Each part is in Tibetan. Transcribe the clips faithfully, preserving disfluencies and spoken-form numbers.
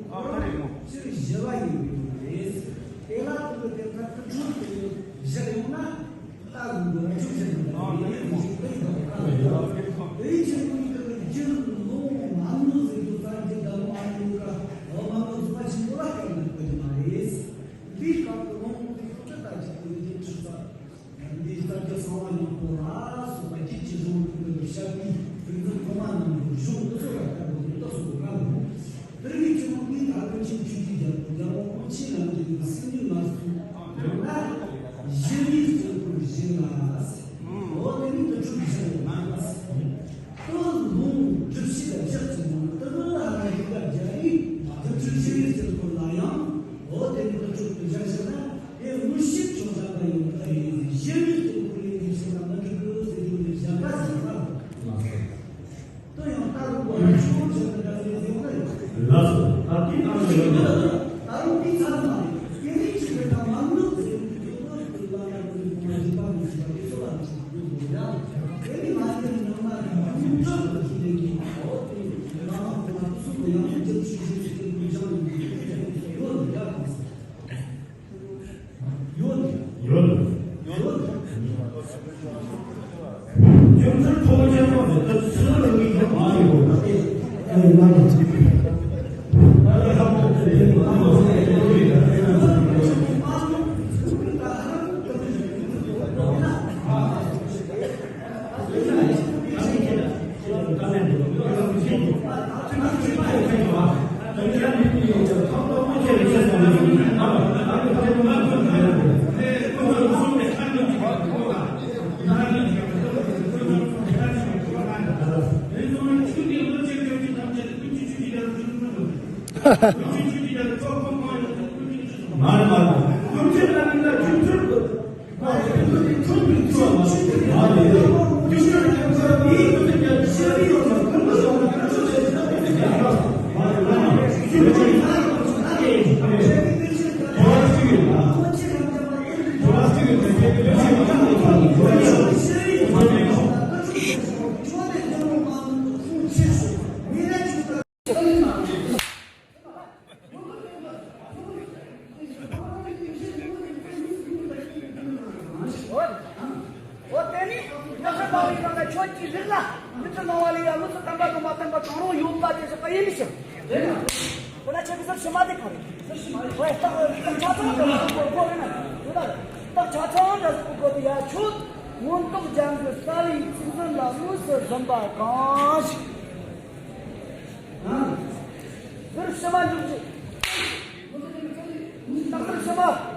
ཨ་ད་རེད་མོ། ཕྱིར་བཞི་བ་ཡིན་པའི་དོན་རེད། དེ་ལ་དེ་ལ་དེ་ལྟར་ཀུན་འཕྲོད་དེ་བཞག་ཡོང་ན། ལྟ་དགོས་པ་ཆུང་ཆུང་ཡིན་པ་ཡིན་ཞིག་ལ་ཡོད། དེའི་ཕྱིར་ཁོང་གིས་རྒྱུ་ལོ་མ་ནོ་ཟེར་དུས་ཙམ་གྱི་ཟླ་བ་མ་ནོ་ཀ་འོ་མ་ནོ་ཟུ་བ་ཆེན་པོ་ལ་སྐབས་ནས་བཀོད་ཀྱི་མ་རེད། འདིའི་སྐབས་སུ་ལོ་ངོ་དེ་ཁོ་ཚོ་ལྟ་ཅི་ཁོ་ཚོའི་ཁྲི་ཚོ། འདིའི་རྩ་རྒྱུད་གསང་བ་ཉམས་པོ་ལ་སོགས་པ་སྐྱིད་ཀྱི་གཞུང་དུ་བཤད་པའི་ཐུན་ཚོད་ཐོག་མ་རྣམས་ཀྱི་གཞུང་དུ་སོགས་ལ་བལྟ་དགོས་པའི་རྟགས་སུ་བཀར་འདུག་དེ་ནས་ཆེན་མོ་འདིའི་ཐ་ཀུན་མཁྱེན་ཆོས་ཀྱི་རྒྱལ་པོ་རྒྱལ་པོ་དབང་ཆེན་རྣམས་ཀྱི་སྲིད་ཉིན་ལ་སོགས་ཡང་ན་གཞི་ནས་སྤྱོད་པར་བཞེད་ལ། འོ་དེ་ནི་དུ་ཆུ་བཞིན་ལ་ཏུ་ལུང་སྒྲུབ་བྱེད་ལ་ཕྱག་ཅིང་ཏུ་ལུ་ལ་ཧ་ཡི་ག་རྒྱ་རིགས་དུ་ཆུ་བཞི་ནས་སྤྱོད་པར་ལ་ཡང་འོ་དེ་ནི་དུ་ཆུ་དུ་བཞག་ཞིག་ན། དེ་མངོན་ཤེས་ཆོས་ཅན་པ་ཡོད་པ་ཡིན་ཞེས་པའི་སྟེང་དུ་ལས་ཀྱི་ཆོས་ལ་མི་འགྲིག་གི་ཟེར་རྒྱུ་ནི་བཞག་པ་ཟེར་བ། ལགས་སོ། དོན་ཡང་ལྟ་ལུགས་པ་ཆོས་ཅན་པ་ཟེར་ཟེར་བ་ཡོད། ལགས་སོ། ད་དེའི་ནང་ནས་ཡོད་ན། ད་རུང་དེའི་ཚབ་ན་སྐྱེ་གནས་ཆོས་ཅན་དང་མ་ནུབ་ཟེར་བའི་དོན་དུ་ལ་ཡང་མི་འགྲིག་པ་མི་འགྲིག་པ་དེ་ཚོ་ལ་འགྲིག་དགོས་ཡ། དེ་ནི་མ་ཉན་ནང་ན་ཡང་མི་འགྲིག་པ་ཞིག་ལས་ཀྱི་འོ་དེ་ནི་ང་མ་ཁོ་ན་ཚུལ་དུ་ཡང་མི་འགྲིག་ཞིག་ཞིག་ཞིག་མི་འགྲིག་ཡོད་ཡ། ཡོད། ཡོད། ཡོད། རྒྱུ་མཚན་ཁོ་བོ་ཅན་པོ་དེ་ལྟར་ཚུལ་ལ་དམིགས་པ་མ་ཡིན་པ་དེ་ཨེ་ང་ལ་ཚིག་པའི་ད་ལྟ་ཧ་གོ་དེ་ལས་ང་ལ་ཚིག་པའི་ལྟ་བའི་ལ་ཨེ་ང་ཚིག་པའི། འོ་དེ་ནི་ང་ཚོ་འབའ་བའི་ནང་ལ་ཆོས་ཀྱི་རིགས་ལ་མི་ཚེ་ནང་བ་ལ་ཡང་དངོས་སུ་བསྟན་པ་དང་མ་བསྟན་པ་གང་རུང་ཡོད་པ་དེ་ཟེར་བ་ཡིན་མི་ཤེས། འོ་ན་ཁྱེད་ཀྱི་ཟུར་ཕྱི་མ་དེ་ག་རེད། འོ་རྟགས་རྟགས་ཆ་ཚང་དུ་མ་གོ་གོ་རེད་ན། འོ་ད་རྟགས་ཆ་ཚང་འདྲ་ཟེར་གོ་གོ་དེ་ཡ་ཆོས་མངོན་རྟོགས་ལྗང་གུ་རྩ་བའི་ཚིག་ཟིན་ལ་དངོས་སུ་ཟིན་པ་གང་ཞིག་ཟུར་ཕྱི་མ་འཇུག་ཅིག་རྟགས་ཟུར་ཕྱི་མ།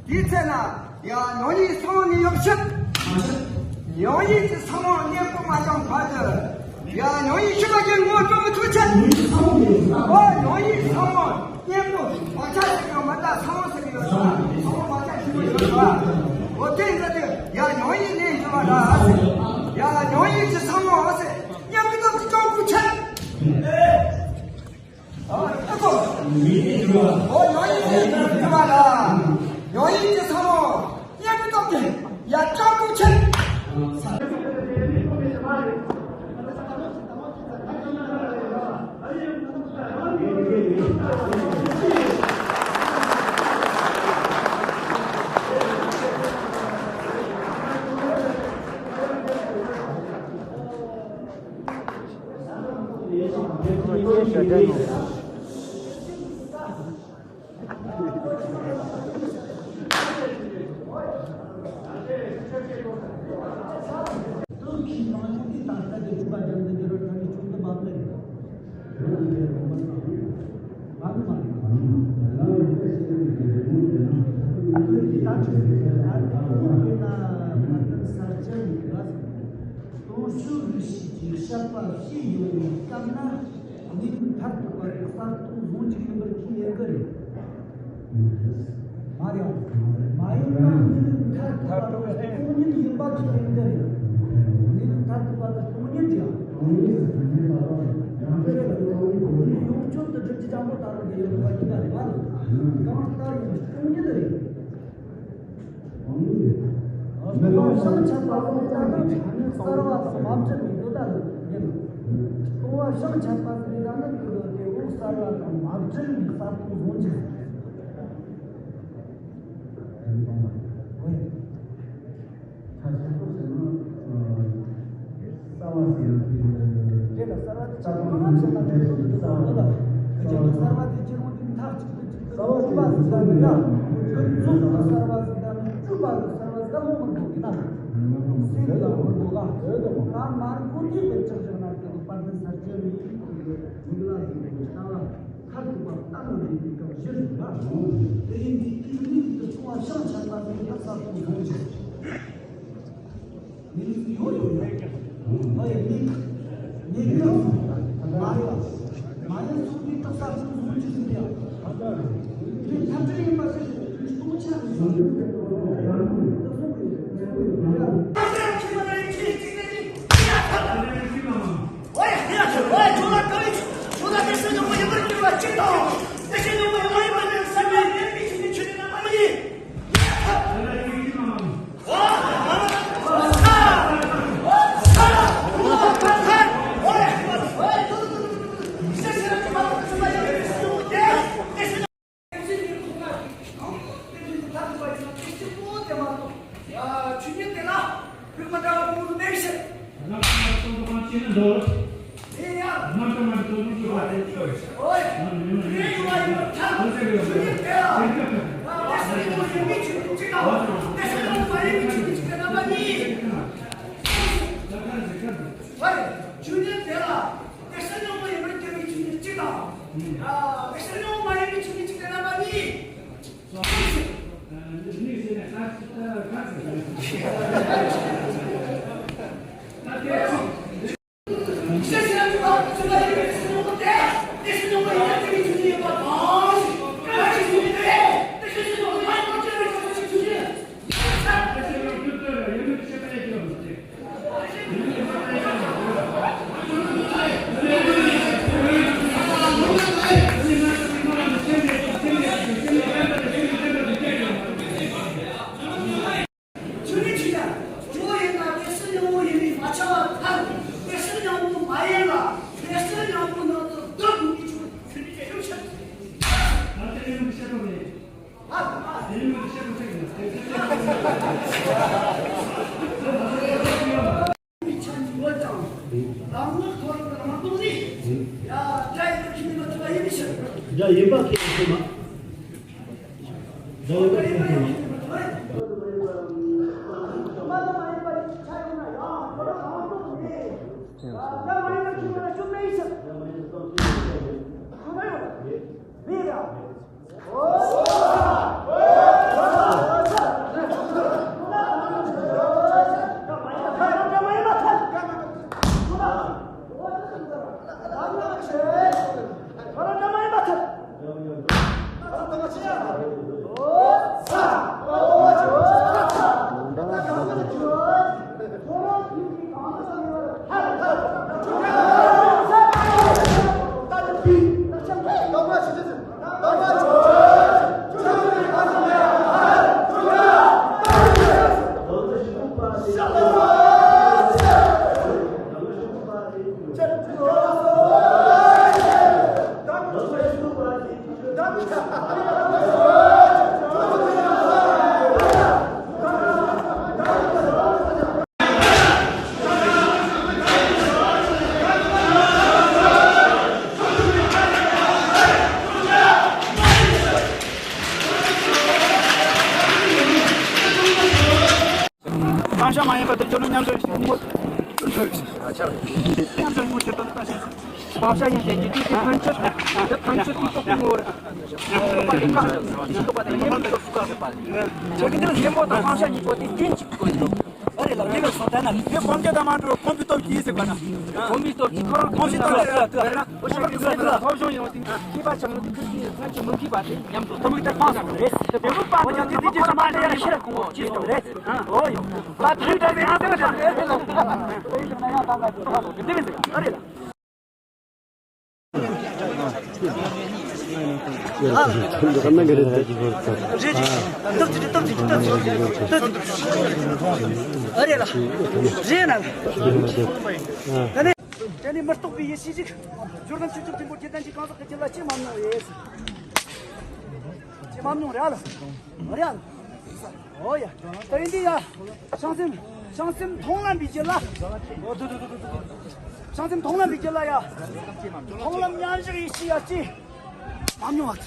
དེའི་ཚེ་ན་ཡང་མྱང་ཡིག་ཚང་མ་ནས་ཡོག་ཤི། མྱང་ཡིག་གི་ཚང་མ་གཉེན་པོ་མ་བྱང་བར་དུ། ཡང་མྱང་ཡིག་ཤི་བ་ཡིན་ངོ་སྤྲོད་མི་ཐུབ་ཆེད། ཨོ་མྱང་ཡིག་ཚང་མ་གཉེན་པོ་མ་ཆགས་ཟེར་གྱི་མ་ད་ཚང་མ་ཟེར་གྱི་ཡོད་ས། ཚང་མ་མ་ཆགས་ཞུ་གི་ཡོད་ས། འོ་དེ་འདྲ་དེ་ཡང་མྱང་ཡིག་ནས་ཤི་བ་ལ་ཨ་ཟེར། ཡང་མྱང་ཡིག་གི་ཚང་མ་ཨ་ཟེར། མཉམ་གི་ཏོག་གི་ཅོང་པུ་ཆེད། ཨ་ཨ་ཁོ། ཨོ་མྱང་ཡིག་ནས་ཤི་བ་ལ་མྱང་ཡིག་གི་ཚང་མ་མཉམ་གི་ཏོག་གི་ཡང་ཅོང་པུ་ཆེད། གཏོང་ཕྱོགས་རིགས་ཤིག་གི་བཤད་པ་ཤེས་ཡོང་བའི་སྐབས་ན་གནས་ལུགས་མཐར་ཐུག་པ་དེ་གསར་གཏོད་བཟུང་རྒྱུ་ཡིན་པར་ཁས་ལེན་གི་རེད། མ་རེད། མ་ཡིན་པ་གནས་ལུགས་མཐར་ཐུག་པ་དེ་སྟོང་ཉིད་ཡིན་པ་ཁས་ལེན་གི་རེད། གནས་ལུགས་མཐར་ཐུག་པ་དེ་སྟོང་ཉིད་རེད། ཡང་དེ་རེད་ལ་ཡོང་ཡོང་ཆོག་ཏུ་སྒྲུབ་ཀྱི་ཅང་པོ་ལྟ་བུ་དེ་ཡོད་པ་ཡིན་པ་རེད་མ་གཏོགས་གང་ལྟར་ཡང་སྟོང་ཉིད་རེད། མི་ལོ་བྱང་ཆུབ་པ་ལ་ལྟ་ན་གསར་བ་དང་མ་བྲལ་བའི་འདོད་པ་ལ་ཡིན། ལྟུང་བ་བྱང་ཆུབ་པ་ཟེར་ན་ནི་དེ་ལོ་དེ་འོ་གསར་བ་དང་མ་བྲལ་བའི་གསར་གཏོད་བཟུང་རྒྱུ། ད་གསར་བ་ཟེར་ཡང་དེ་དེ་ལ་གསར་བ་དེ་ཆགས་པ་མ་ཟེར་ན་དེ་ཚོ་དེ་ཚོ་འདི་ལ་དེ་ཆགས་པ་གསར་བ་དེ་ཁྱེད་རང་གི་མཐའ་གཅིག་ཏུ་གཅིག་ཏུ་གསར་བ་ཟེར་ན་འདི་ལ་ཀུན་རྫོབ་ཀྱི་གསར་བ་ཟེར་ན་ནི་བཅུ་པ་གི་གསར་བ་ཟེར་ན་མི་འདུག་གི་ན། སེམས་ལ་མི་འདུག་ག་ད་མར་ཁོ་དེ་བས་ཆགས་བཞག་ན་དེ་དཔལ་ལྡན་ས་སྐྱ་བའི་མིག་ལ་ཟེར་གྱི་ལྟ་བ། མཐར་ཐུག་པ་ལྟ་བ་ལས་པའི་སྐབས་བཞི་རེད་ལ། དེ་ཡིན་དུས་དེའི་མིང་དུ་སོང་བ་བྱང་ཆུབ་པ་ནི་ཡང་གསར་དུ་བཟུང་ཆེ། མིང་ཡོད་ཡོད་ཡོད། ང་ཡི་མིང་། མིང་ཡོད། མ་ཡོད། མ་ཡོད་སོང་དུས་ད་གསར་དུ་བཟུང་ཆེ་ཟིན་ཏེ། དེ་ཐམས་ཅད་ཡིན་པ་ཟེར་ཏེ་སྟོང་ཆ་བཟུང་ཡོད། ཆོས་ནི་ཆོས་ཀྱང་ཇོ་ཡིན་ན་དེ་སྲིད་ཉང་པོ་ཡིན་མིན་མ་ཆགས་པར་ཐལ། དེ་སྲིད་ཉང་པོ་མ་ཡིན་ལ་དེ་སྲིད་ཉང་པོ་ནང་དུ་བསྡུ་དགོས་པའི་ཆོས་ཆོས་ནི་ཆོས་ཡོད་ཕྱིར། ད་དེ་ཡང་བཤད་པ་མེད། ཨ་དེ་ཡང་བཤད་པ་ཐེག་ནས་དེ་ཆ་ནི་ཡོད་ཀྱང་རང་ལུགས་ཐོག་ལ་རང་སྟོང་ནི་ཡ་སྒྲ་ཡིན་པ་ཁྱིམ་ནི་མ་ཐུབ་པ་ཡིན་པའི་ཕྱིར། སྒྲ་ཡིན་པ་ཁྱིམ་ནི་མ། བག་ཆགས་མ་ཡིན་པ་དེ་ཁྱོད་རང་མཉམ་དུ་ཞིག་མོ། མཉམ་དུ་མོ་ཁྱོད་དང་ལྟ་ཞིག་བག་ཆགས་ཡིན་ཏེ་ཀྱི་དུས་ཀྱི་ཕན་ཆད་དང་ཕན་ཆད་ཀྱི་སྟོབས་ཀྱི་ངོ་བོར། ཡང་དག་པ་དེ་ཡང་དག་པ་དེ་ཡང་དག་པ་དེ་ཡང་དག་པ་དེ། ཁྱོད་ཀྱི་འདི་ལ་གཞན་པོ་དང་བག་ཆགས་གཉིས་པོ་དེ་རྐྱེན་གཅིག་གོ་ཡིན་ནོ། ཨ་རེ་ལ་ལེ་བའི་སོང་ད་ན་ལེ་གོམས་འདྲིས་དང་མ་འགྲོ་གོམས་པའི་སྟོབས་ཀྱིས་ཟེར་བ་ན། གོམས་པའི་སྟོབས་ཀྱིས་ཁོ་རང་གོམས་པའི་སྟོབས་ལ་ལྟོས་ན་འོ་ཤོག་གི་སེམས་ལ་ཐོབ་བྱུང་ཡོང་སྟེ་ཤེས་པ་ཆགས་ཡོང་དུས་ཁུར་གྱིས་ཐམས་ཅད་མུ་གེ་བ་དེ་ཉམས་སུ་ཐོབ་ཀྱི་ཐབས་སྤངས་ས་རེད། དེ་རུ་པ་འོ་ཀྱང་དེ་དེ་ཅི་ཞིག་མ་འདྲ་ཡ་ཤེས་རབ་གོང་འོག་ཅི་ཞིག་རེད། འོ་ཡོ། ད་དེ་འདྲ་བའི་ཨ་ཙི་བ་འདྲ་རེད། འོ་ཡོ། ད་དེ་ཡང་ད་ང་ཚོ་ཐབས་ལ་དེ་འདྲ་མི་འདུག་ཨ་རེད་ལ། རེད་ཅིག་སྟབས་ཅིག་སྟབས་ཅིག་སྟབས་ཅིག་ཨ་རེད་ལ། རེད་ན། ད་ནི། དེ་ནི་མི་རྟོག་པའི་ཡེ་ཤེས་ཤིག་སྦྱོར་ལམ་ཆོས་ཀྱི་ཕུང་པོ་ཇི་ལྟ་ཞིག་གང་ཟག་གི་རྒྱུད་ལ་ཅི་མ་མྱོང་བས། ཅི་མ་མྱོང་རེད་ལ། རེད་ལ། ཨོ་ཡ། དེ་ཡིན་དུས་ཡ། བྱང་སེམས། བྱང་སེམས་མཐོང་ལམ་པའི་རྒྱུད་ལ། ཨོ་དུ་དུ་དུ་དུ་དུ། བྱང་སེམས་མཐོང་ལམ་པའི་རྒྱུད་ལ་ཡ། མཐོང་ལམ་མཉམ་བཞག་ཡེ་ཤེས་ཡ་ཅི། མ་མྱོང་བ་དེ།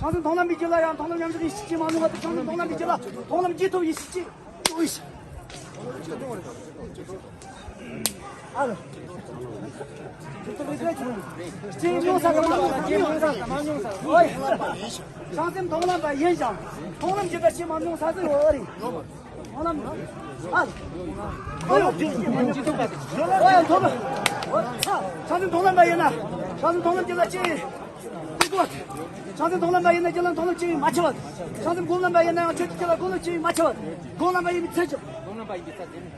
བྱང་སེམས་མཐོང་ལམ་པའི་རྒྱུད་ལ་ཡ་མཐོང་ལམ་མཉམ་བཞག་ཡེ་ཤེས་ཅི་མ་མྱོང་བ་དེ་བྱང་སེམས་མཐོང་ལམ་པའི་རྒྱུད་ལ་མཐོང་ལམ་རྗེས་ཐོབ་ཡེ་ཤེས་ཅི། ཨོ་ཡེ་ཤེས། ཨ་ལོ། ཅི་མྱོང་ས་དང་མ་མྱོང་ས་ཅི་མྱོང་ས་དང་མ་མྱོང་ས། ཨོ་ཡེ། བྱང་སེམས་མཐོང་ལམ་པ་ཡིན་ཀྱང་མཐོང་ལམ་གྱི་བརྡ་ཆད་མ་མྱོང་ས་ཟིག་ཡོད་རེད། མཐོང་ལམ། ཨ། ཨོ་ཡོ། བྱང་སེམས་མཐོང་ལམ་པ་ཡིན་ན། བྱང་སེམས་མཐོང་ལམ་པ་ཡིན་ན་ཅི། ལྟོས་གོ། བྱང་སེམས་མཐོང་ལམ་པ་ཡིན་ན་རྒྱུད་ལ་མཐོང་ལམ་ཅི་མ་ཆེ་བ། བྱང་སེམས་སྒོམ་ལམ་པ་ཡིན་ན་ཡང་ཆོས་ཀྱི་རྒྱུད་ལ་སྒོམ་ལམ་ཅི་མ་ཆེ་བ། སྒོམ་ལམ་པ་ཡིན་པའི་ཚད་ཀྱི།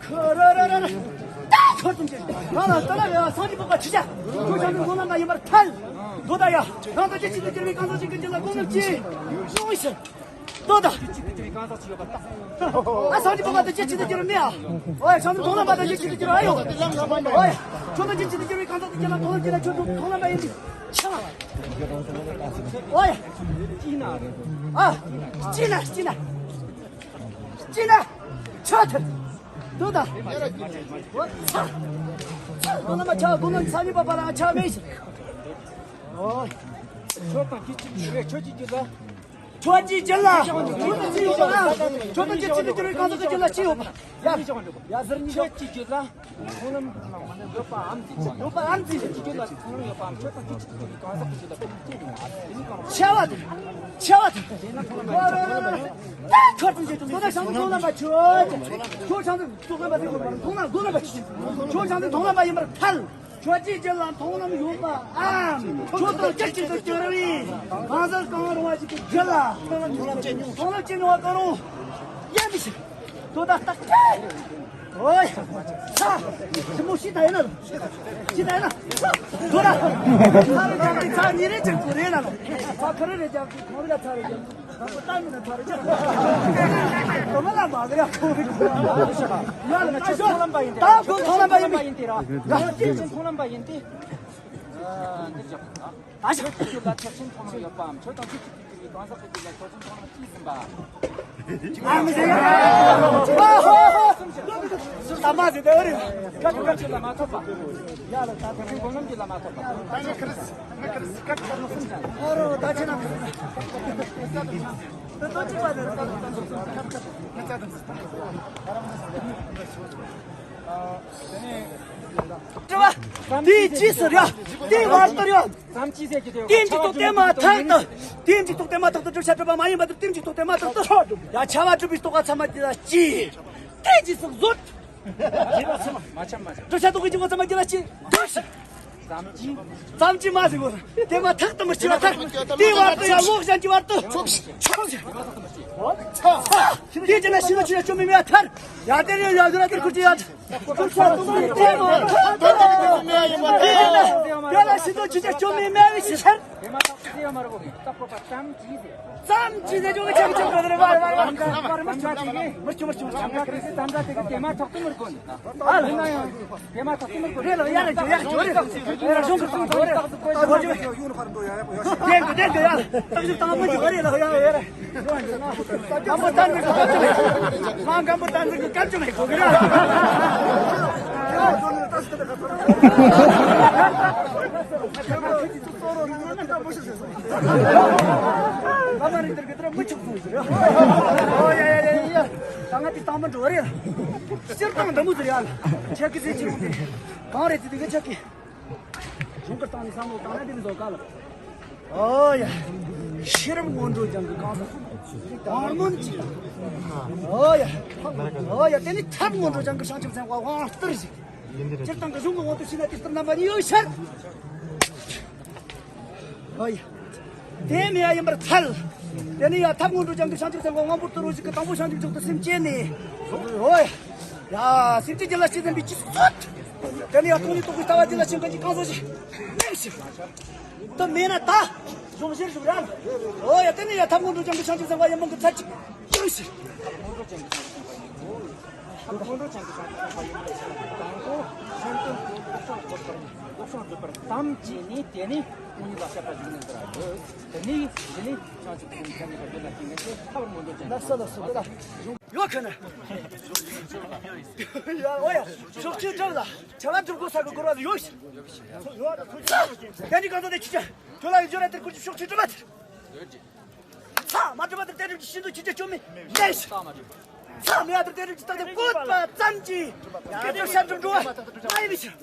ཁ་ར་ར་ར་ར། ད་ཁོ་ཙམ་གྱིས་རང་ལ་ལྟ་ན་ཡང་སངས་རྒྱས་འཕགས་པ་ཁྲི་ཤ། ཁོ་བྱང་སེམས་སྒོམ་ལམ་པ་ཡིན་པར་ཐལ། མདོ་དང་ཡ། རང་དང་རྒྱུད་གཅིག་ཏུ་གྱུར་པའི་གང་ཟག་ཅིག་གི་རྒྱུད་ལ་སྒོམ་ལམ་ཅི་མྱོང་ཞིང་། མདོ་དང་། ཨ་སངས་རྒྱས་འཕགས་པ་དང་རྒྱུད་གཅིག་ཏུ་གྱུར་པའི་མི་ཨ། ཨོ་ཡ་བྱང་སེམས་མཐོང་ལམ་པ་དང་རྒྱུད་གཅིག་ཏུ་གྱུར་པ་ཨ་ཡོ། ཨོ་ཡ། ཁྱོད་དང་རྒྱུད་གཅིག་ཏུ་གྱུར་པའི་གང་ཟག་ཅིག་གི་རྒྱུད་ལ་སྒོམ་ལམ་ཅི་ལ་ཁྱོད་མཐོང་ལམ་པ་ཡིན་པས་ཁྱབ། ཨོ་ཡ། ཅི་ན། ཨ། ཅི་ན་ཅི་ན། ཅི་ན། ཆོས་ཐལ། དུ་ད། ཨོ་ཚ། ཚ་སྒོམ་ལམ་པ་ཆ་སྒོམ་ལམ་ཚ་ནི་པ་པ་ར་ཆ་མེད་ཤི། ཨོ། ཁྱོད་དང་རྒྱུད་གཅིག་ཏུ་གྱུར་པའི་ཁྱོད་ཀྱི་རྒྱུད་ལ། ཁྱོད་ཀྱི་རྒྱུད་ལ་ཁྱོད་ཀྱི་ཅི་ཡོད་པ། ཁྱོད་ཀྱི་ཅི་ནས་ཅི་རེད། གང་ཟག་གི་རྒྱུད་ལ་ཅི་ཡོད་པ། ཡ་ཡ་ཟེར་ཉིད་ཡོད། ཁྱོད་ཀྱི་རྒྱུད་ལ་མཐོང་ལམ་ཡོད་པའམ་ཅི་ཡོད་པ། ཁྱོད་དང་ཅི་ཅི་ཅི་གང་ཟག་གི་རྒྱུད་ལ་ཁྱོད་ཀྱི་ཅི་ཡོད་པ། ཆེ་བ་དང་ཆེ་བ་དང་། ད་ཁྱོད་ཀྱི་རྒྱུད་ལ་ཁྱོད་ཀྱི་མཐོང་ལམ་པ། ཁྱོད་ཁྱོད་ཆང་དུ་ཙོག་ལ་མ་ཟེར་གོ་མཐོང་ལམ་དགོས་ལ་མ། ཁྱོད་ཆང་དུ་མཐོང་ལམ་པ་ཡིན་པར་ཐལ། ཁྱོད་ཀྱི་རྒྱུད་ལ་མཐོང་ལམ་ཡོད་པའམ། ཁྱོད་དང་ཅི་ཅི་དུ་གྱུར་བའི་གང་ཟག་གང་རུང་བ་ཞིག་གི་རྒྱུད་ལ་མཐོང་ལམ་སྐྱེ་མྱོང་བ་གང་རུང་ཡང་མི་ཤེས། དོ་ད་ལྟ་སྐད། ཨོའི། ས། ཞི་མོ་ཤི་ད་ཡིན་ན། ཤི་ད་ཡིན་ན། དོ་ད། ས་རུ་རྒྱབ་ཀྱི་ཚ་ཉི་རེ་ཅན་ཁོ་རེ་ན་ལ། ས་ཁ་རེ་རེ་རྒྱབ་ཀྱི་ཁོ་རེ་ལ་ཚ་རེ་རྒྱབ། ད་ཁོ་ད་མི་ན་ཚ་རེ་རྒྱབ། དོ་མ་ལ་མ་གི་ར་ཁོ་རེ། ཡ་ལ་ཁྱོད་མཐོང་ལམ་པ་ཡིན་ཏེ། ད་ཁོ་མཐོང་ལམ་པ་ཡིན་པས། ཡ་ཁྱོད་མཐོང་ལམ་པ་ཡིན་ཏེ། ཨ་འདིར་བཞག་ད། ད་ཤ། ཁྱོད་ལ་ཆགས་ཞེན་མཐོང་ལམ་ཡོད་པའམ། ཁྱོད་དང་ཅི་ཅི་ཅི་ཅི་གང་ཟག་གི་རྒྱུད་ལ་ཆགས་ཞེན་མཐོང་ལམ་ཅི་ཟིན་པ། ཨ་མི་ཟེར་ཡ། ཨ་ཧོ་ཧོ། ད་མ་ཟེར་དེ་རེད། ཀ་ཀ་ཀ་ཅི་ལ་མ་ཐོབ་པ། ཡ་ལ་ད་དེ་རིང་སྒོམ་ལམ་གྱི་ལ་མ་ཐོབ་པ། ཨ་རོ་ད་ཁྱེད་རང་། ད་ཅི་ན། ད་ཅི་པ་དེ་རེད། དྲི་བ། དེའི་རྗེས་སུ་ར། དེའི་བར་དུ་ར། ཙམ་གྱིས་ཟེར་གྱི་དེ། དེ་མཇུག་ཐོག་དེ་མ་ཐག་ཏུ། དེ་མཇུག་ཐོག་དེ་མ་ཐག་ཏུ་བསྒྲུབ་བྱ་གྲུབ་པ་མ་ཡིན་པ་དེ། དེ་མཇུག་ཐོག་དེ་མ་ཐག་ཏུ། ཡ་བྱ་བ་གྲུབ་པའི་རྟོག་པ་ཚང་མ་དེ་ལ་སྐྱེས། དེ་རྗེས་སུ་བཟོད། མ་ཆམ་མ་ཆམ། བསྒྲུབ་བྱ་རྟོགས་པའི་འབྱུང་ཁུངས་ཚང་མ་དེ་ལ་སྐྱེས། བསྒྲུབ་བྱ། ཙམ་གྱིས། ཙམ་གྱིས་མ་ཟིན་གོ། དེ་མ་ཐག་ཏུ་མི་སྐྱེ་བ་ཐར། དེའི་བར་དུ་ཡང་ལོག་གཞན་གྱི་བར་དུ། ཆོག་ཤིག་ཆོག་ཤིག་དེ་ཅི་ན་ཤི་ལ་ཆི་ཡ་སྐྱོན་མེད་མེད་ཐར། ཡ་དེ་རེ་ཡ་ཟེར་ན་དེར་ཁུར་གྱི་ཡ། དེ་ལ་ཤི་དོ་ཆི་ཆ་སྐྱོན་མེད་མེད་བའི་ཕྱིར། དེ་མ་ཐག་ཏུ་ཡོད་མ་རེད་གོ་ངས་ད་བཀོད་པ་ཙམ་གྱིས་ཟེར། ཙམ་གྱིས་ཟེར་ཅོག་གི་ཆག་ཆག་གི་རེད། བར་བར་བར་བར་མི་ཆུ་མི་ཆུ་མི་ཆུ་མི་ཆུ། ཙམ་འདྲ་དེ་གི་དེ་མ་ཐག་ཏུ་མི་དགོས་ནི། ཨ་ལ་ཡིན་ན་ཡང་དེ་མ་ཐག་ཏུ་མི་དགོས། རེད་ལ་ཡ་རེད་ཅོ་ཡ་ཅོ་རེད། རེད་ལ་གཞུང་གི་སྲུང་ཐོག་ནས་རྟག་ཏུ་བཀོད་ཅོ་རེད། རྒན་གི་རྒན་གི་ཡ་རྟག་ཞིབ་དང་མི་ཆུ་རེད་ལ་ཡ་ཡ་རེད། སྐམ་པོ་བསྟན་འཛིན་གྱི་སྐམ་ཆུ་མེད། སྐམ་པོ་བསྟན་འཛིན་གྱི་སྐམ་ཆུ་མེད་གོ་གི་ར། ཨ་མ་རིག་དེར་གི་དེར་མི་ཆོག་སོང་ཟེར། ཨོ་ཡ་ཡ་ཡ་ཡ། ད་ང་དེ་བཏང་མི་འགྲོ་རེད། སྤྱིར་བཏང་འདི་མོ་ཟེར་ཡ་ལ། ཆེ་གི་ཟེར་གྱི་རུང་དེ། གང་རེད་ཟེར་དེ་གི་ཆེ་གི། གཞུང་གི་སྟེང་ནས་བསམ་བློ་བཏང་ན་དེ་མི་བཟོ་ག་ལ། ཨོ་ཡ། ཤེས་རབ་སྔོན་འགྲོ་ལྗང་གི་གང་ཟག་གང་མོན་ཅིག་ཨོ་ཡ། ཨོ་ཡ། དེ་ནི་ཐབས་སྔོན་འགྲོ་ལྗང་གི་བྱང་ཆུབ་སེམས་དཔའ་དབང་བསྟར་ཞིག་སྤྱིར་བཏང་གི་གཞུང་གི་དབང་དུ་བྱས་ན་དེ་ལྟར་རྣམ་པ་གཉིས་ཡོད་ཕྱིར། ཨོ་ཡ། དེ་མེད་ཡ་ཡིན་པར་ཐལ། དེ་ནི་ཡ་ཐབས་སྔོན་འགྲོ་ལྗང་གི་བྱང་ཆུབ་སེམས་དཔའ་དབང་པོ་ལྟ་བུ་ཞིག་གིས་དང་པོ་བྱང་ཆུབ་མཆོག་ཏུ་སེམས་བསྐྱེད་ནས། ཨོ་ཡ། ཡ། སེམས་ཅན་རྒྱུད་ལ་སྐྱེས་ཟིན་པའི་ཆོས་སུ་གསོད། དེ་ནི་ཡང་སྟོང་ཉིད་རྟོགས་པའི་ལྟ་བ་རྒྱུད་ལ་ཞིང་ཁམས་ཀྱི་གང་ཟག་ཞིག་ཉམས་ཞིག་ཏུ་མེད་ན་ད། གཞུང་གཞིར་བཞུགས་ར། ཨོ་ཡ། དེ་ནི་ཡང་ཐབས་སྔོན་འགྲོ་ལྗང་གི་བྱང་ཆུབ་སེམས་དཔའ་ཡིན་མིན་གྱི་ཚད་ཅིག་ཉམས་ཞིག་ཐབས་སྔོན་འགྲོ་ལྗང་གི་བྱང་ཆུབ་སེམས་དཔའ་ཡིན་མིན་གྱི་ཚད་ཅིག་དང་པོ་གཞན་དོན་དུ་སྡུག་བསྔལ་བགོད་པར་སྡུག་བསྔལ་བགོད་པར་དམ་བཅས་ནས། དེ་ནི་སྟོང་ཉིད་ལ་དཔྱད་པ་གཞིག་ནས་འདིར་འདོད། དེ་ནི་དེ་ནི་བྱང་ཆུབ་སེམས་མཚན་ཉིད་ཀྱི་རྒྱུད་ལ་སྐྱེ་མཁན་དེ་ཐབས་སྔོན་འགྲོ་ཅན། ལགས་སོ་ལགས་སོ། དེ་ལ་ཡོད་ཁ་ན། ཡ་ཨོ་ཡ། ཕྱོགས་ཆོས་གྲུབ་ལ་བྱ་བ་སྒྲུབ་དགོས་ས་གི་གོ་བ་ཡོད་ཤི། ཡོད་ད་ཁོ་ཆ། ཡ་ནི་གང་ཟག་དེ་ཁྱི་ཆ། ཁྱོད་ལ་ཡི་འཇོར་ར་དེར་ཁུར་གྱི་ཕྱོགས་ཆོས་གྲུབ་ལ། ཚ་མ་གྲུབ་པ་དེར་དེ་རིམ་གྱི་ཤིན་ཏུ་ཁྱི་ཆ་སྐྱོན་མེད་མེད་ཤི། ཚ་མེད་པ་དེར་དེ་རིམ་གྱི་རྟགས་དེ་བཀོད་པ་ཙམ་གྱིས་ཡ་དེ་ཤར་དུ་འགྲོ་བ་མ་ཡིན་མི་ཤི།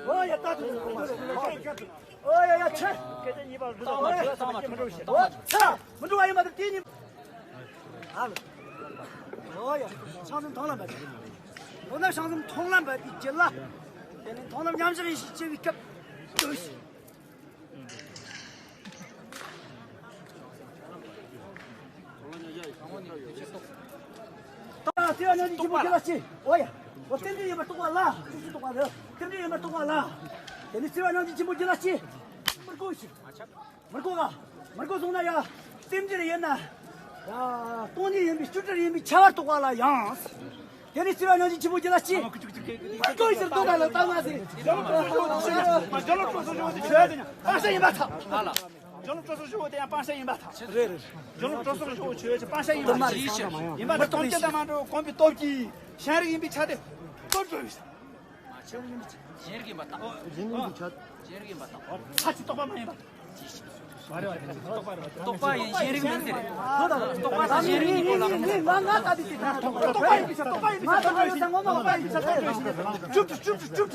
ཨོ་ཡ་ད་དུ། ཨོ་ཡ་ཡ་ཆེ། སྐད་ཆ་གཉིས་པ་འདི་ལ་ཨོ་ཡ་ཡ་ཆེ། ཨོ་ཚ་མི་འགྲོ་བ་ཡིན་པ་དེ་དེ་གཉིས། ཨ་ལ། ཨོ་ཡ། བྱང་སེམས་མཐོང་ལམ་པ་དེ། འོ་ན་བྱང་སེམས་མཐོང་ལམ་པ་དེའི་རྒྱུད་ལ། དེ་ནི་མཐོང་ལམ་མཉམ་བཞག་ཡེ་ཤེས་སྐྱེ་བའི་སྐབས། ད་བརྩེ་བ་ཉམས་ལེན་ཆེན་པོ་རྒྱུད་ལ་སྐྱེ། ཨོ་ཡ། འོ་རྟེན་འབྲེལ་ཡིན་པར་རྟོགས་པ་ལ། ཤུགས་ཀྱིས་རྟོགས་པ་རེད། རྟེན་འབྲེལ་ཡིན་པར་རྟོགས་པ་ལ། དེ་ནི་བརྩེ་བ་ཉམས་ལེན་ཆེན་པོ་རྒྱུད་ལ་སྐྱེ། མི་དགོས་ཤིག་མི་དགོས་ལ། མི་དགོས་སོང་ན་ཡ། རྟེན་འབྲེལ་ཡིན་ན། ཡ། སྟོང་ཉིད་ཡིན་པའི་སྤྲོས་བྲལ་ཡིན་པའི་ཁྱད་པར་རྟོགས་པ་ལ་ཡང་། དེ་ནི་བརྩེ་བ་ཉམས་ལེན་ཆེན་པོ་རྒྱུད་ལ་སྐྱེ། མི་དགོས་ཤིག་རྟོགས་པ་ལ་བཏང་ན་ཟེར། སྦྱོར་ལམ་སྤྲོས་གསུམ་བཞི་པོ་དེ་ཆོས་ཡོད་དེ་ཡང་སྤང་བྱ་ཡིན་པར་ཐལ། སྦྱོར་ལམ་སྤྲོས་གསུམ་བཞི་པོ་དེ་ཡང་སྤང་བྱ་ཡིན་པར་ཐལ། རེད་རེད། སྦྱོར་ལམ་སྤྲོས་གསུམ་བཞི་པོ་ཆོས་ཡོད་ཀྱི་སྤང་བྱ་ཡིན་པར་ཐལ། ཡིན་པར་ཐལ། དམ་བཅའ་དང་མ་འགྲོ་གོམས་པའི་སྟོབས་ཀྱིས་གཞན་རིག་ཡིན་པའི་ཆ་དེ་སྟོབས་གྲོལ་བའི་ཕྱིར། གཞན་རིག་ཡིན་པར་ཐལ། གཞན་རིག་ཡིན་པར་ཐལ། གཞན་རིག་ཡིན་པར་ཐལ། ཚ་ཅིག་རྟོགས་པ་མ་ཡིན་པར་ཐལ། རྟོག་པ་ཡིན་གཞན་རིག་མིན་ཟེར། རྟོག་པ་དང་གཞན་རིག་གཉིས་པོ་ལ། ང་ང་ང་ད་དེ་དེ་རྟོག་པ་ཡིན་པ་རྟོག་པ་ཡིན་པ་ང་ད་ང་ང་ད་དེ་དེ་ཅུབ་ཅུབ་ཅུབ་ཅུབ་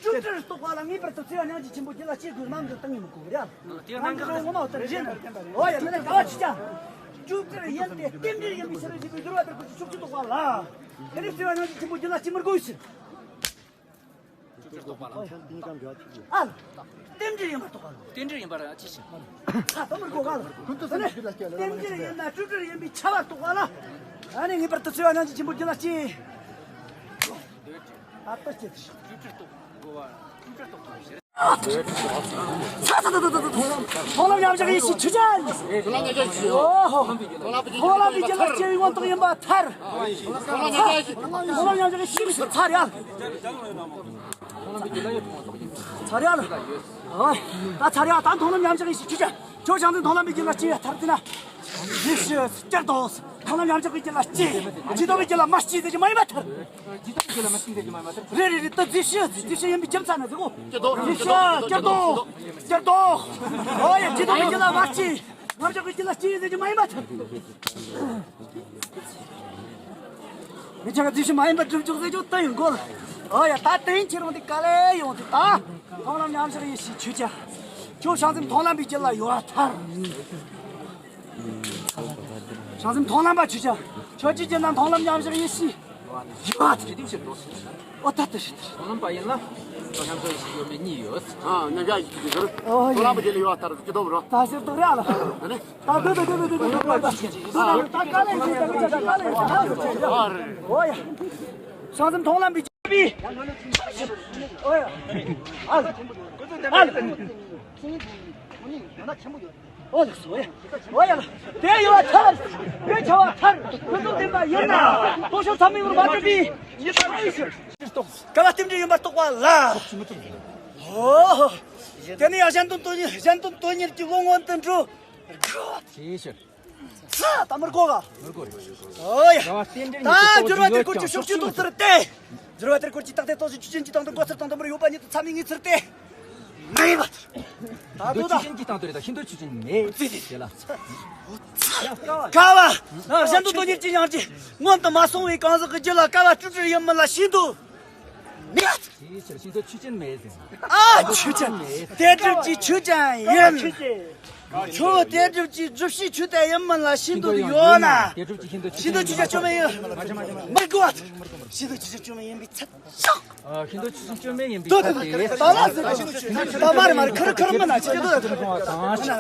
ཅུབ་ཅུབ་རྟོག་པ་ལ་ངེས་པར་དུ་བརྩེ་བ་སྙིང་རྗེ་ཆེན་པོ་རྒྱུད་ལ་སྐྱེ་དགོས་རྣམས་འདི་གཏིང་ནས་མི་གོ་བ་རེད། དེ་ནང་གི་ངོ་མ་ལྟར་རེད། འོ་ཡ་ནི་ནི་ག་བ་ཅི་ཅང་ཅུབ་ཅུབ་ཡིན་ཏེ་རྟེན་འབྲེལ་ཡིན་པའི་ཕྱིར་རིག་པའི་སྦྱོར་བ་ལྟར་ཁོ་ཅི་ཕྱོགས་ཀྱི་རྟོག་པ་ལ། དེ་ནི་བརྩེ་བ་སྙིང་རྗེ་ཆེན་པོ་རྒྱུད་ལ་སྐྱེ་མི་དགོས་ཕྱིར། ཨ། རྟེན་འབྲེལ་ཡིན་པར་རྟོགས་པ། རྟེན་འབྲེལ་ཡིན་པར་ཅི་ཞིག་ཨ་ད་མི་དགོས་ག་ལ། ཀུན་ཏུ་སེམས་ཀྱི་རྒྱུད་ལ་སྐྱེ་ལ། རྟེན་འབྲེལ་ཡིན་ན་སྤྲོས་བྲལ་ཡིན་པའི་ཁྱབ་པ་རྟོགས་པ་ལ། ཨ་ནི་ངེས་པར་དུ་བརྩེ་བ་སྙིང་རྗེ་ཆེན་པོ་རྒྱུད་ལ་སྐྱེ། ཨ་ད་སྐྱེ་དེ་ཞིག་མཐོང་ལམ་མཉམ་བཞག་ཡེ་ཤེས་ཆོས་ཅན། ཨོ་ཧོ། མཐོང་ལམ་གྱི་རྒྱུད་ལ་སྐྱེ་བའི་མངོན་རྟོགས་ཡིན་པ་ཐར། མཐོང་ལམ་མཉམ་བཞག་ཡེ་ཤེས་ཚར་ཡ། ཚར་ཡ་ལ། ཨོ། ད་ཚར་ཡ་ད་མཐོང་ལམ་མཉམ་བཞག་ཡེ་ཤེས་ཆོས་ཅན། ཁྱོད་བྱང་སེམས་མཐོང་ལམ་པའི་རྒྱུད་ལ་སྐྱེ་བའི་ཐར་དེ་ན། རྗེས་ཤུལ་སྐྱར་ལྡོག་མཐོང་ལམ་མཉམ་བཞག་གི་རྒྱུད་ལ་སྐྱེ། ཇི་ལྟ་བུའི་རྒྱུད་ལ་མ་སྐྱེ་ཟེར་གྱི་མ་ཡིན་པ་ཐར། རེད་རེད་རེད། ད་རྗེས་ཤུལ་རྗེས་ཤུལ་ཡིན་པའི་རྒྱུ་མཚན་ནི་ཟེར་གོ། རྗེས་ཤུལ་སྐྱར་ལྡོག་སྐྱར་ལྡོག་ཨོ་ཡ། ཇི་ལྟ་བུའི་རྒྱུད་ལ་མ་སྐྱེ། མཉམ་བཞག་གི་རྒྱུད་ལ་སྐྱེ་ཟེར་གྱི་མ་ཡིན་པ་ཐར། མི་ཆ་ག་རྗེས་ཤུལ་མ་ཡིན་པ་སྒྲུབ་ཆོག་ཟེར་ཆོག་ད་ཡོང་གོ་ལ། ཨོ་ཡ། ད་དེ་ཡིན་ཁྱེད་རང་དེ་དཀའ་ལས་ཡོང་དེ་ད། མཐོང་ལམ་མཉམ་བཞག་ཡེ་ཤེས་ཆོས་ཅན། ཁྱོད་བྱང་སེམས་མཐོང་ལམ་པའི་རྒྱུད་ལ་ཡོད་པ་ཐར། བྱང་སེམས་མཐོང་ལམ་པ་ཆོས་ཅན། ཁྱོད་ཀྱི་རྒྱུད་ན་མཐོང་ལམ་མཉམ་བཞག་ཡེ་ཤེས་ཡོད་པ་ཐར། ཨོ་ད་ལྟ་ཞིག་ལྟར། མཐོང་ལམ་པ་ཡིན་ལ། མཉམ་བཞག་ཡེ་ཤེས་ཡོད་མེད་གཉིས་ཡོད། ཨ་མཉམ་བཞག་ཡེ་ཤེས་ཀྱི་ཟེར། ཨོ་ཡ། མཐོང་ལམ་པ་རྒྱུད་ལ་ཡོད་པ་ལྟར་ཇི་ལྟ་བུ་རོ། ད་ཟེར་དོ་རེད་ཨ་ལ། ད་ནི། ད་དུ་དུ་དུ་དུ་དུ་དུ་དུ་དུ་དུ་ད་དཀའ་ལས་ཞིག་ད་དཀའ་ལས་ཞིག་ད་དཀའ་ལས་ཞིག་ཨོ་ཡ། བྱང་སེམས་མཐོང་ལམ་པའི་ཅི་པི། ཨོ་ཡ། ཨ་ལ། ཨ་ལ། ཨོ་ལགས་སོ། ཨོ་ཡ། དེ་ཡོད་པ་ཐར། དེ་བྱ་བ་ཐར། ཀུན་རྫོབ་བདེན་པ་ཡིན་ན། རྟོག་ཞིབ་ཚང་མའི་ངོར་མ་གྲུབ་པའི་ཉེས་པ་ཨེ་ཤེས། ག་ལ་རྟེན་འབྲེལ་ཡིན་པར་རྟོགས་པ་ལ། ཨོ། དེ་ནི་ཡང་གཞན་དོན་དོན་གཉེར་གཞན་དོན་དོན་གཉེར་གྱི་བློ་མངོན་དུ་འགྲོ། ཨེ་ཤེས། ཚ་ད་མར་གོ་ག་མར་གོ་ཨོ་ཡ། ད་སྦྱོར་བ་དེར་སྐོར་གྱི་ཕྱོགས་ཆོས་རྟོགས་ཚུལ་ཏེ། སྦྱོར་བ་དེར་སྐོར་གྱི་རྟག་ཏུ་རྟོགས་ཚུལ་ཆོས་ཅན་གྱི་སྟེང་དུ་མགོ་ཚུལ་དང་དུ་མར་ཡོད་པ་ཉིད་དུ་ཚད་མའི་ངེས་ཚུལ་ཏེ། མེད་པ། ད་དུ་ད། ཆོས་ཅན་གྱི་སྟེང་དུ་རེད། ད་ཤིན་ཏུ་ཆོས་ཅན་མེད་ཟེར་ལ། ཀ་བ། གཞན་དུ་དོན་གཉེར་གྱི་སྙིང་རྗེ་མངོན་དུ་མ་སོང་བའི་གང་ཟག་གི་རྒྱུད་ལ་ཀ་བ་སྤྲོས་བྲལ་ཡིན་མིན་ལ་ཤིན་ཏུ་མེད། དེའི་ཕྱིར་ཤིན་ཏུ་ཆོས་ཅན་མེད་ཟེར། ཨ་ཆོས་ཅན། དེ་སྒྲུབ་ཀྱི་ཆོས་ཅན་ཡིན། ཁྱོད་དེ་སྒྲུབ་ཀྱི་སྒྲུབ་བྱའི་ཆོས་དེ་ཡིན་མིན་ལ་ཤིན་ཏུ་ཡོད་ན། དེ་སྒྲུབ་ཀྱི་ཤིན་ཏུ་ཆོས་ཅན་སྐྱོན་མེད་ཡིན། མི་དགོས་པ། ཤིན་ཏུ་ཆོས་ཅན་སྐྱོན་མེད་ཡིན་པའི་ཚད་ཤོག་ཨ་ཤིན་ཏུ་ཆོས་ཅན་སྐྱོན་མེད་ཡིན་པའི་ཚད་དེ། ད་མ་ཟེར་ད་མ་རེད་མ་རེད། ཁུར་ཁུར་མི་ན་ཆེ་དོ་ཡ་དོ་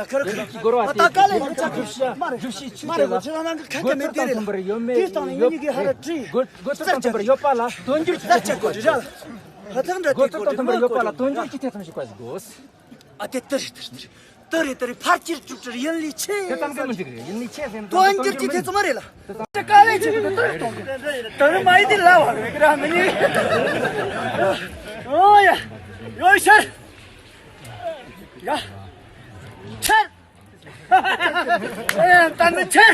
ཁུར་ཁུར་ད་དཀའ་ལས་ཡོད་ཅག་སྒྲུབ་བྱའི་ཆོས་དེ་ལ། སྒོ་ཚུལ་དང་མཐུན་པར་ཡོད་མེད་ཡོད། སྒོ་ཚུལ་དང་མཐུན་པར་ཡོད་པ་ལ་དོན་འགྱུར་གྱི་ཐད་དུ་མི་ཤོད། སྒོ་ཚུལ་དང་མཐུན་པར་ཡོད་པ་ལ་དོན་འགྱུར་གྱི་ཐད་དུ་མི་ཤོད་པ་ཞིག་དགོས། ཨ་དེ་ལྟར་རེད་ལྟར་རེད་ལྟར་རེད་ལྟར་རེད། ཕར་ཁྱེར་སྒྲུབ་བྲལ་ཡིན་ལས་ཆེ། དེ་ཙམ་གྱིས་མི་འགྲིག་རེད། ཡིན་ལས་ཆེ་ཟེར་ན་དོན་འགྱུར་གྱི་ཐད་དུ་མ་རེད་ལ། དེ་དཀའ་ལས་ཆེ་གི་དེ་ལྟར་གཏོང་གི་དེ་རུ་མ་ཡིན་དེ་ལ་བ་རེད་གི་ར་མི་ཉན། ཨོ་ཡ། ཡོད་ཤར། ཡ། ཤར། ཨེ་ད་ནི་ཆེ།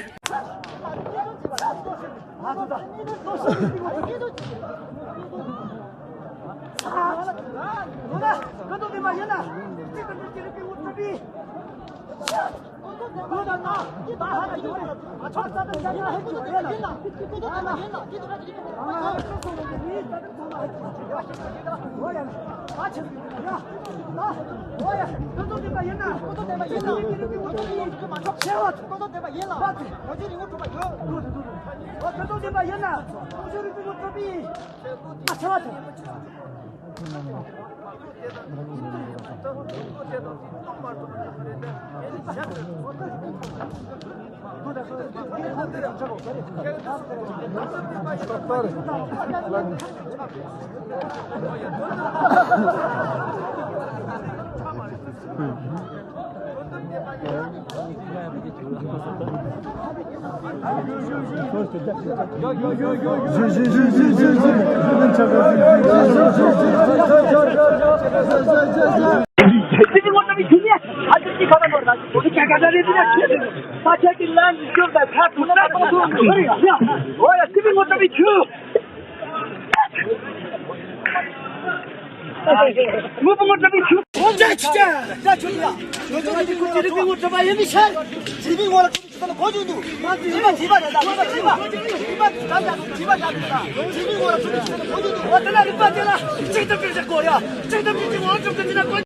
ཅག་ཅག་ཅག་ཆུ་ཡ། ང་ཚོ་ང་ཚོ་ཀུ་ཅི་རི་པི་ངོ་གྲོད་པ་ཡིན་མི་ཤར། ཇི་མི་ངོ་ལ་ཀུ་ཅི་ཚོ་ལ་གོ་ཆུ་འདུག་ང་ཚོ་ཇི་མ་ཇི་མ་རེད་ད། ང་ཚོ་ཇི་མ་ཇི་མ་ད་ད་ཇི་མ་ད་ད་ཇི་མི་ངོ་ལ་ཀུ་ཅི་ཚོ་ལ་གོ་ཆུ་འདུག་འོ་དེ་ལ་རིག་པ་དེ་ལ་གཅིག་ཏུ་སྒྲིལ་ཞིག་དགོས་ཡ། གཅིག་ཏུ་སྒྲིལ་ཞིག་ངོ་ལ་ཀྲུང་གོ་ཇི་ན་གོ་